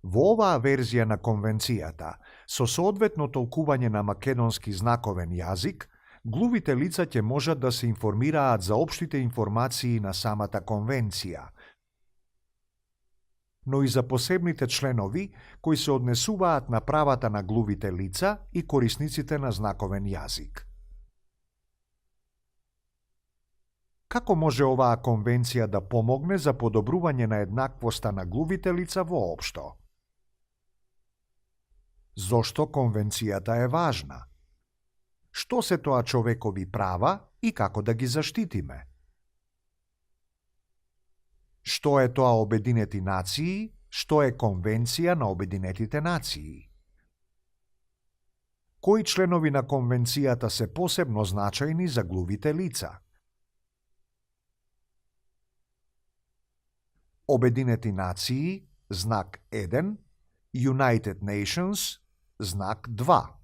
Во оваа верзија на конвенцијата, со соодветно толкување на македонски знаковен јазик, глувите лица ќе можат да се информираат за општите информации на самата конвенција, но и за посебните членови кои се однесуваат на правата на глувите лица и корисниците на знаковен јазик. Како може оваа конвенција да помогне за подобрување на еднаквоста на глувите лица воопшто? Зошто конвенцијата е важна? Што се тоа човекови права и како да ги заштитиме? Што е тоа Обединети нации? Што е Конвенција на Обединетите нации? Кои членови на конвенцијата се посебно значајни за глувите лица? Обединети нации, знак 1, United Nations, знак 2.